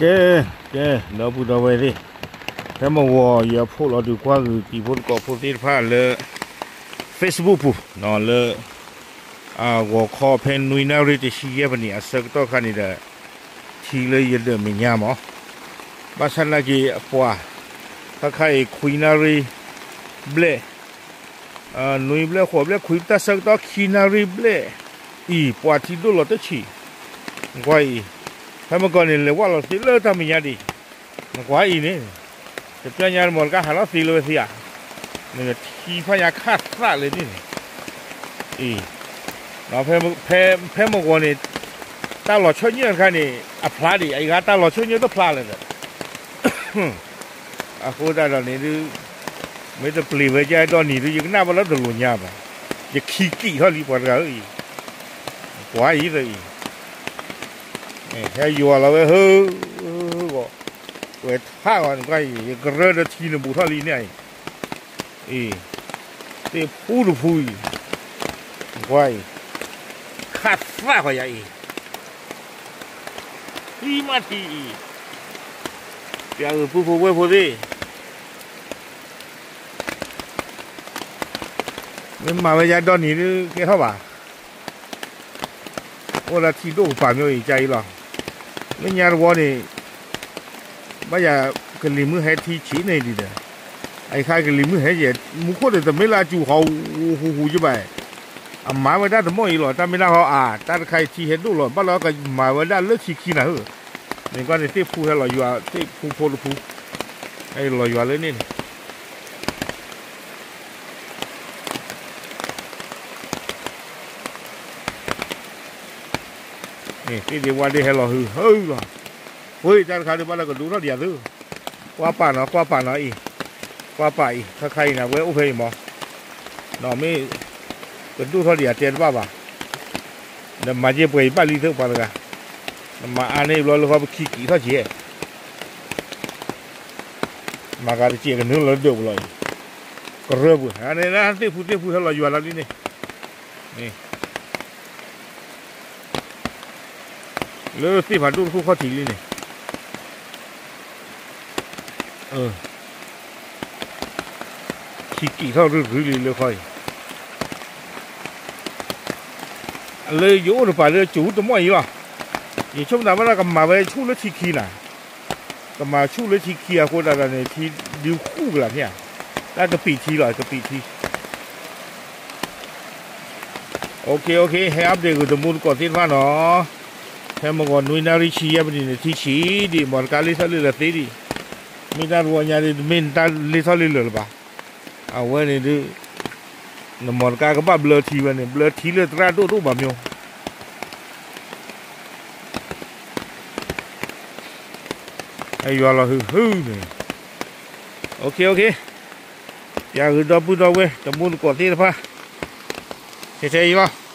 ကဲ, ကဲ, ဒီပုၢ်ဒီဝဲၢ်သ့ၣ်, ဖဲမုၢ်ဂီၤ ယဖိးလီၤဒုးကွၢ်ဂုာ်တံၤဖိသကိးဖိသ့ၣ်တဖၣ်လၢ Facebook ပူၤနီၤ လၢ အဂီၤခီဖဲနွံနၣ်ရံၣ်တဆံယဲၢ်မံးနံးအဆၢကတီၢ်ခါန့ၣ်ဒီး ထံလၢယဒၢးမဲာ်ညါမး, ဘၣ်ဆၣ်နာ်က့အပှၤ ခါခါအံၤခွံနၣ်ရံၣ်ဘျဲၣ် နွံဘျဲၣ်ဃိးဘျဲၣ်ခွံ တၢ်ဆၢကတီၢ်ခံနၣ်ရံၣ်ဘျဲၣ်အံၤ ပှၤထံဒိၣ်လီၤတဆံး, ကွၢ်အံၤ, ဖဲမုၢ်ဂီၤန့ၣ် လဲၤဝၣ်လီၤသ့လၢတၢ်မဲာ်ညါဒံး, နကွၢ်အံၤန့ၣ်, တပျၢ်ညါတမီၤတကါဟးလီၤသ့လၢဝဲသ့ဧါ, နကထံဖၣ်ညါခၣ်သၣ်လၢန့ၣ်န့ၣ်, အံၤ, ဖဲ, ဖဲမုၢ်ဂီၤန့ၣ် တၢ်လီၤဆၢညၣ်တခါန့ၣ် အဖျါဒံး အံၤဂၤတၢ်လီၤဆၢညၣ်တဖျါလၢၤဒီး အဃိသတးဒီးန့ၣ်ဒုး မ့ၢ်တပျံၤဝဲကဒီနံၤဒုး ယကနၣ်ဘၣ်လၢတလိၤညါဘၣ်, ယခံကံာ်ထီၣ်လံပှၤတဂၤဧၢအံၤ, ကွၢ်အံၤသၢအံၤ, ဟဲယွၤလီၤဝဲဟၢ, ဝဲထါဂီၤန့ၣ်ကွၢ်အံၤ ယကရၢဒီးထံန့ၣ်ဘူးထီၣ်လံန့ၣ်အံၤ, အံၤ, သ့ၣ်ဖူတဖူအံၤ, ကွၢ်အံၤ, ခၣ်သၣ်ဃီယၤအံၤ သံမးထံအံၤ, ပျၢ်ဂ့ၤပုၢ်ဖိဝဲၢ်ဖိသ့ၣ်, မ့ၢ်မၤဝဲယါဒီနံၤဒုးကဲထီၣ်ဘၣ်, အိၣ်လၢထံဒိၣ်ကပၤမ့ၢ်အံၤကါအံၤလီၤ, လၢညါတဝီန့ၣ် ဘၣ်ယၤကလံၤမုၢ်ဟဲထံဆံးန့ၣ်ဒံးဒီး, အံၤခါကလံၤမုၢ်ဟဲယဲၢ် မူခိၣ်န့ၣ်တမ့ၢ်လၢအစူၤဟီဟူဟူယဘၣ်, အမၤဝဲဒၣ်တမီၢ်အံၤလီၤ တၢ်မ့ၢ်တၢ်ဟီအါ တၢ်တခါအံၤထံဟဲဒိၣ်လီၤ ဘၣ်လီၤကမၤဝဲဒၣ်လၢဆံခံနၤဧၢ, မ့ၢ်ကွၢ်န့ၣ်သ့ၣ်ဖူဟဲလီၤယွၤ သ့ၣ်ဖူဖိတဖူ, ဟဲလီၤယွၤလၢန့ၣ်န့ၣ် သ့ၣ်ဒ့ဝါဒ့ဟဲလီၤဟုဟၢလီၤ, ဝ့ၢ်တၢ်တခါဒုးဘၣ်လၢကဒိၣ်ထီၣ်ဒံးယၤသု, ကွၢ်ပာ်နီၤ ကွၢ်ပာ်နီၤအံၤ, ကွၢ်ပာ်အံၤ ခါခါအံၤနၤ ဝဲအိၣ်ဖဲအံၤမး, နီၤမ့ၢ် ကဒိၣ်ထီၣ်ဒံးယၤတဲတဘၣ်ဘၣ်, နမၤယဲၢ်ပှဲၤအံၤဘၣ်လံသုပှၤတဂၤ, နမၤအါန့ၢ်ဘျီလၢဃီပခံကံာ်ထီၣ်က့ၤ မၤဂၤတစဲးကနုာ်လီၤလၢဒၢးပူၤလီၤအံၤ, ကရၢပူၤ သ့ၣ်ဖူသ့ၣ်ဖူဟဲလီၤယွၤလီၤလံန့ၣ်, လၢသ့ၣ်ဖးဒိၣ်တခိၣ်ခီၣ်ထံးလံန့ၣ်, ခံကံာ်ထီၣ်ရုရုလံလၢဃီအံၤ, လၢယအိၣ်တပၤလၢကၠိတမီၢ်အံၤလီၤ, ယဆိကမိၣ်သးဘၣ်လၢကမၤဝဲဆူၣ်လၢထံခံနၤ, ကမၤဆူၣ်လၢထံခံအဃိသတးဒီးန့ၣ် ထံဒုးဃူကလာ်န့ၣ်ဧါ, တၢ်ကပံာ်ထံလီၤ ကပံာ်ထံ, OK OK ဟဲ update ဂ့ၤတမူတကိးသ့ၣ်တဖၣ်နီၤ, ဖဲမုၢ်ဂီၤနွံနၣ်ရံၣ်ဆံယဲၢ်မံးနံးန့ၣ် ထံဆံးဒံး မီတကါလ့ထီၣ်လ့လၢာ်သ့ဒံး, မ့ၢ်တၢ်တဝီညါဒ် တမ့ၢ်တၢ်လ့ထီၣ်လ့လၢာ်လၢၤဘၣ်, အဝဲန့ၣ်ဒုး နမီတကါကဘၣ်ဘျၢထံဝဲန့ၣ် ဘျၢထံလၢသရၣ်ဒိၣ်ဒိၣ်ဘၣ်မၠိ ဟဲယွၤလီၤဟုဟုန့ၣ်, OK OK, ပျၢ်ဂ့ၤဒီပုၢ်ဒီဝဲၢ် တမူတကိးသ့ၣ်တဖၣ်, ထဲထဲအံၤလီၤ.